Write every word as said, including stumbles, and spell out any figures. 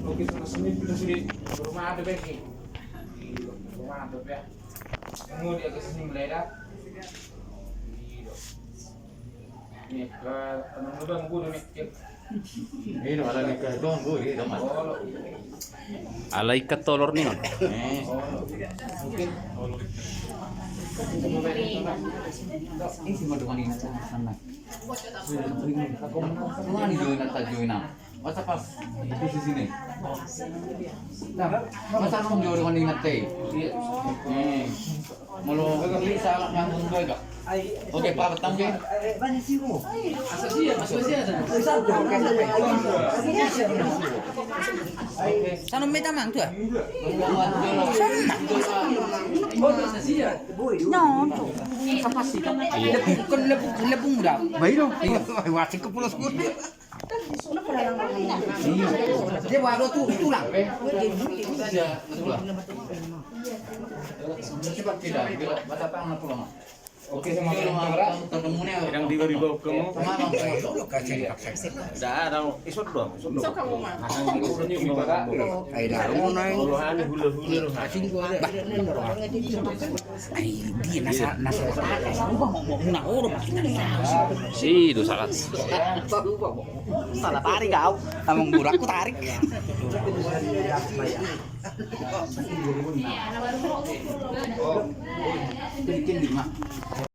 Oke, sama sini pula sudah. Rumah ada baik. Rumah ada baik. Mau dia ke sini mulai dah. Ini ke teman lubang guru nih. Ini ada nih ke tuan guru, teman. Alai ikan tolor nih, Mak. Isi madu manis sana. Tuan join atau join apa? Masa pas itu di sini. Nah, masa nung join dengan ingat teh. Molo bisa alat nganggo dua, Kak. Oke, Pak, petang, oke. Sana meta mang tuh. Sana. No, tuh. Kapasitas. Iya. Lebung, kan lebung, lebung udah. Baik dong. Iya. Wah, wasik ke pulau sepuluh. Iya. Dia baru tuh tulang. Oke, sama yang di bawah kamu. Tidak ada, isot doang, isot doang. Ai, dah, mau naik. Hula-hula. Asing gua ada. Ai, dia nasa, nasa. Lupa mau, mau, mau, mau, mau. Si, dosa kan. Salah tarik kau. Amang burak ku tarik.